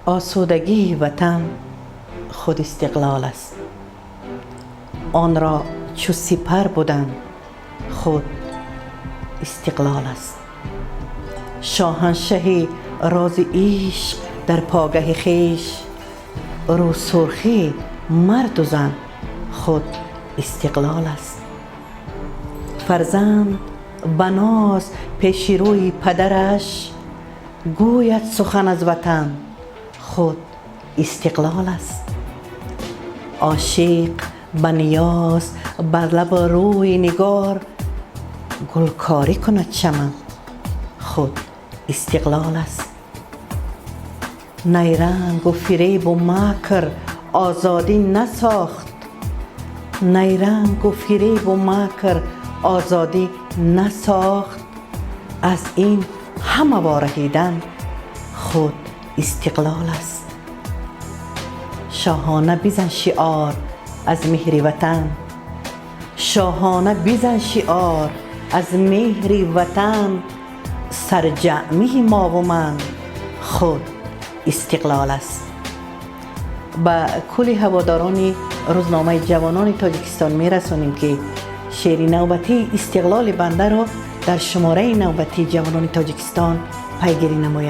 Осудагии ватан худ истиқлол аст. Онро чу сипар будан худ истиқлол аст. Шоҳаншаҳи рози ишқ дар погаҳи хеш, рӯсурхии марду зан худ истиқлол аст. Фарзанд ба ноз пеши рӯи падараш гӯяд сухан аз ватан худ истиқлол аст. Ошиқ ба ниёз бар лабу рӯи нигор гулкорӣ кунад чаман худ истиқлол аст. Найрангу фиребу макр озодӣ насохт, найрангу фиребу макр озодӣ насохт, аз ин ҳама вораҳидан худ истиқлол аст. Шоҳона бизан шиор аз меҳри ватан, шоҳона бизан шиор аз меҳри ватан, сарҷамъии мову ман худ истиқлол аст. Ба кулли ҳаводорони рӯзномаи «Ҷавонони Тоҷикистон» мерасонем, ки шеъри навбатии истиқлоли бандаро дар шумораи навбатии «Ҷавонони Тоҷикистон» пайгирӣ намоянд.